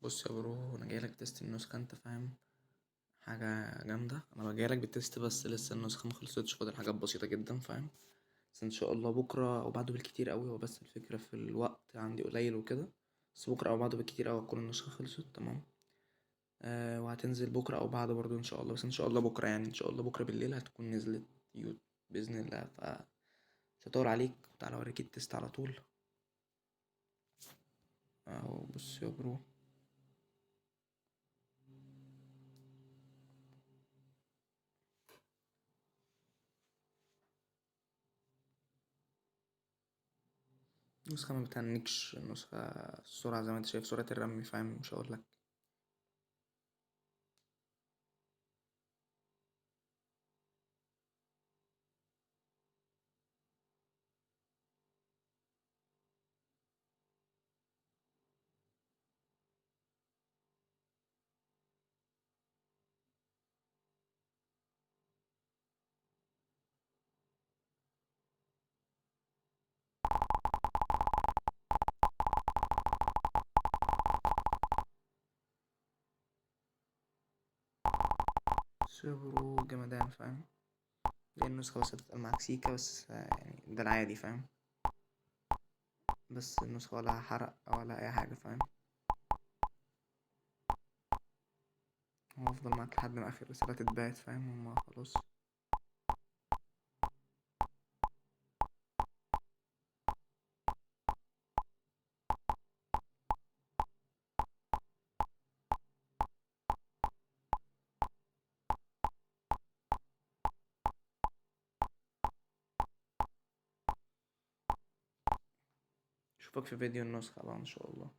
بص يا bro، انا جايلك test النسخة، انت فاهم حاجة جامدة. انا جايلك بال test بس لسه النسخة مخلصتش، فاضل حاجات بسيطة جدا فاهم. بس ان شاء الله بكرة او بعده بالكتير قوي، هو بس الفكرة في الوقت عندي قليل وكده. بس بكرة او بعده بالكتير قوي هتكون النسخة خلصت، تمام. وهتنزل بكرة او بعده برضو ان شاء الله، بس ان شاء الله بكرة، يعني ان شاء الله بكرة بالليل هتكون نزلت يوت بإذن الله. مش هطول عليك، تعالى اوريك ال test على طول اهو. بص يا bro، نسخة ما بتهنكش، النسخة السرعة زي ما انت شايف، سرعة الرمي فاهم، مش هقول لك. بص يا bro جمدان فاهم، دي النسخة بس هتتقل معاك سيكا بس، يعني ده العادي فاهم، بس النسخة ولا حرق ولا أي حاجة فاهم. هو هفضل معاك لحد ما آخر رسالة تتبعت فاهم، هما خلاص. أشوفك في فيديو النسخة بقى إن شاء الله.